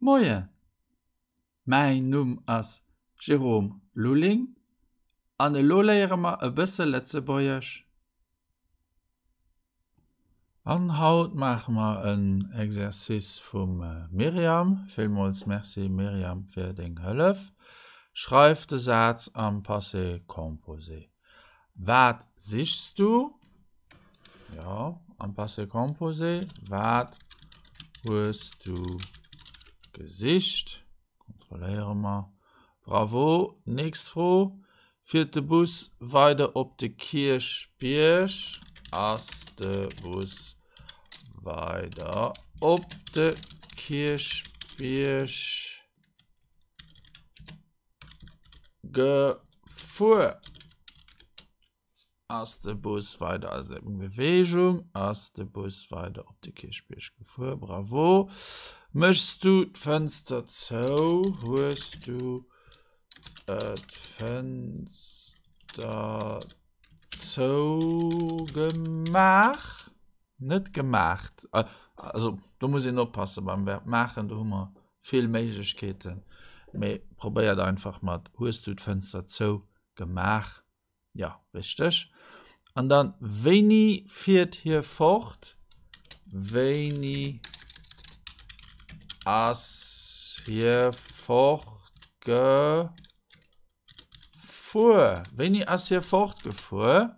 Moien, mäin Numm ass Jérôme Lulling an elo léiere mer e bësse Lëtzebuergesch. An haut maache mer en Exercice vum Myriam. Villmools Merci Myriam fir deng Hëllef. Schreif de Saz am Passé composé. Wat sichs du? Jo, am Passé composé. Wat hues du gesicht? Kontrolléiere mer. Bravo. Nächst Fro. Fiert de Bus weider op de Kierchbierg? Ass de Bus weider op de Kierchbierg gefuer? Ass de Bus weider also eng Bewegung? Ass de Bus weider op de Kierchbierg gefuer? Bravo. Méchs du d'Fënster zou? Hues du äh, d'Fënster zougemaach? Net gemaacht. Äh, also do muss een oppasse beim Verb maachen, do hu mer vill Méiglechkeeten. Mee probéiert einfach mat hues du d'Fënster zou gemaach? Ja, richteg. An dann, wéini fiert hie fort? Wéini ass hie fortgefuer? Wéini ass hie fortgefuer?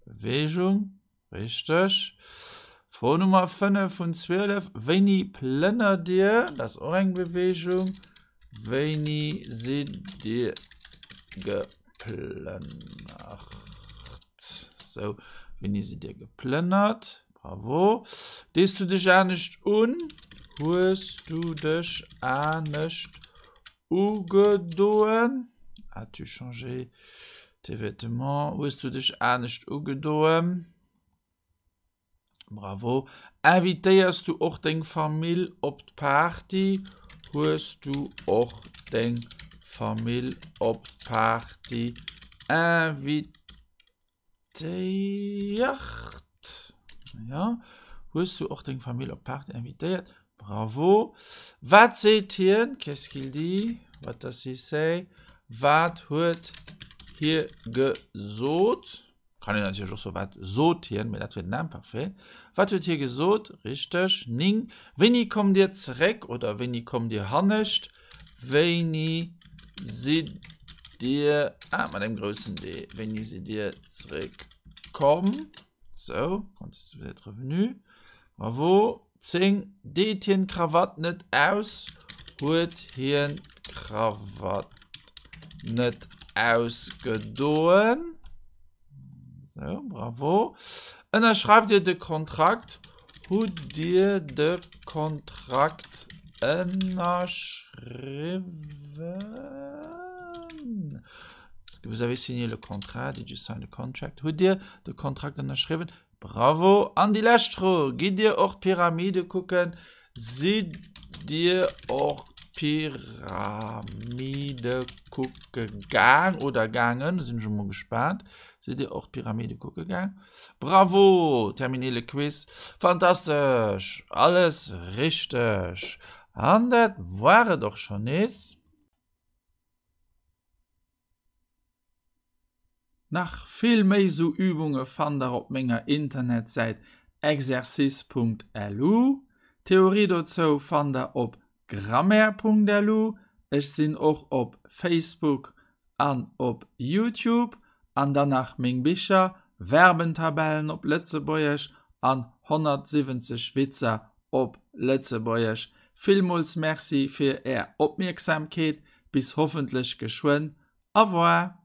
Bewegung. Richteg. Fro Nummer 5 vun 12. Wéini plënnert Dir? Dat ass och eng Beweegung. Wéini sidd Dir geplënnert? Sou, wéini sidd Dir geplënnert? Bravo. Dees du dech anescht un? Hues du dech anescht ugedoen? As-tu changé tes vêtements? Hues du dech anescht ugedoen? Bravo. Invitéiers du och deng Famill op d'Party? Hues du och deng Famill op d'Party invitéiert? Ja. Hues du och deng Famill op d'Party invitéiert? Bravo. Wat seet hien? Qu'est-ce qu'il dit? What does he say? Wat huet hie gesot? Kann een natierlech och soen, wat sot hien, mee dat wier den Imparfait. Wat huet hie gesot? Richteg, 9. Wéini kommt Dir zeréck oder wéini kommt Dir hannescht? Wéini sidd Dir, ah, mat engem groussen D, wéini sidd Dir zeréck komm? Sou, quand vous êtes revenu. Bravo. 10, Deet hien d'Krawatt net aus? Huet hien d'Krawatt net ausgedoen? Sou, bravo. Ënnerschreift Dir de Kontrakt? Hutt Dir de Kontrakt ënnerschriwwen? Est-ce que vous avez signé le contrat? Did you sign the contract? Hutt Dir de Kontrakt ënnerschriwwen? Bravo! An déi lescht Fro, Gitt Dir och d'Pyramide kucken? Sidd Dir och d'Pyramide kucke gaang oder gaangen? Do sinn ech emol gespaant. Sidd Dir och d'Pyramide kucke gaang? Bravo! Terminé le quiz. Fantastesch! Alles richteg! An dat war et och schonn nees. Nach vill méi sou Übunge fannt der op menger Internetsäit exercice.lu. D'Theorie dozou fannt der op grammaire.lu. Ech sinn och op Facebook an op Youtube. An dann nach meng Bicher, Verbentabellen op Lëtzebuergesch an 170 Witzer op Lëtzebuergesch. Villmools Merci fir är Opmierksamkeet. Bis hoffentlech geschwënn. Au revoir!